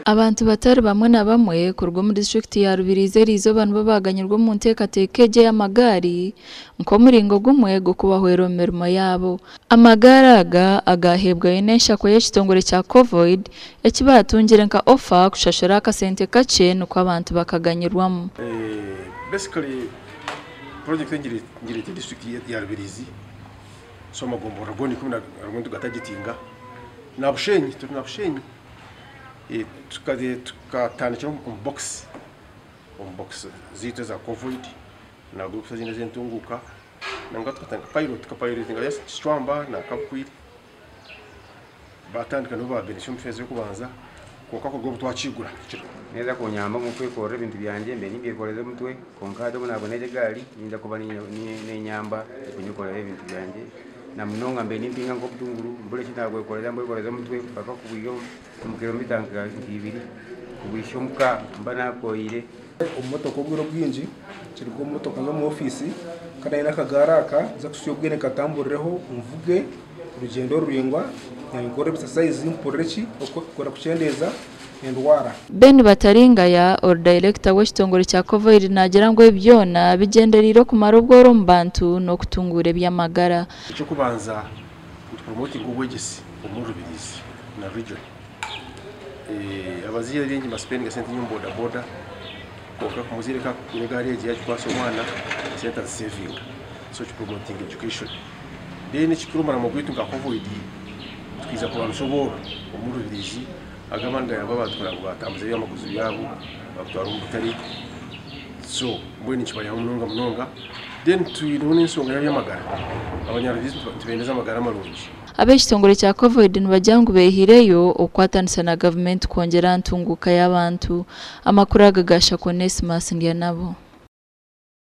Abantu batari bamwe na bamwe kuruga omu disiturikiti ya Rubirizi eriizooba nibo baaganyirwa omu nteekateeka egi ey'amagaari nk'omuringo gumwe gw'okubahwera omu mirimo yaabo. Amagaari aga agaaheebwayo n'enshako y'ekitongore kya Covoid eki baatungire nka ofa kushashura akasente kakye nikwo abantu bakaganyirwamu. Basically project ngirete district ya Rubirizi so amagomborora goona ikumi na nitugatargetinga na Bushenyi turi na Bushenyi tukatandikira omu box omu box zaitu eza Covoid na groups ezindi ez'entunguuka nangwa tukatandika pilot tukapilotinga just Kicwamba na Kabukwire batandika nibo babenefita omu phase y'okubanza kwonka kuruga obu twakigura. Neeza kunyamba omu kwekorera ebintu byangye mbe nimbyekoreza omutwe kwonka hati obu naabona egi egaari ninza kuba nenyamba kunyekorera ebintu byangye na munonga mbe nimpinga nk'obutunguru mbure eki naabwekorera mbwekoreza omutwe mpaka kubwiha omu kilomita nk'ibiri kubwihitsya omuka mba naakoyire. Omu motoka obwire obwingi kiri omu motoka nza omu ofiisi kandi aine akagaari aka nza kuhitsya obwire nkatamburireho nvuge orugyendo ruraingwa nkore exercise mpurire ki okukora kukyendeeza endwara. Ben Bataringaya ori dayirekita w'ekitongore kya Covoid naagira ngu ebi byona bigyendereire okumara obworo omu bantu n'okutunguura eby'amagara. Eky'okubanza nitupromotinga obwegyese omu Rubirizi na region. Abazaire baingi nibasipendinga sente nyingi omu bodaboda kwonka omuzaire ku akugura egaari egi yagikwasa omwana sente azisevinga so kipromotinga education. Then ekikuru omurimo gwaitu nka Covoid twija kurwanisa obworo omu Rubirizi aga amaani nigayamba abantu kureba ngu batambuza ebyamaguzi byabo babitwara omu butare so mbwenu nikibayamba munonga munonga. Then twineho n'enshonga y'ebyamagara abanyarubirizi nitubendeza amagara marungi. Ab'ekitongore kya Covoid nibagira ngu beehireyo okukwatanisa na gavumenti kwongyera aha ntunguuka y'abantu. Amakuru aga ga Shaka Onesmus Ndyanabo.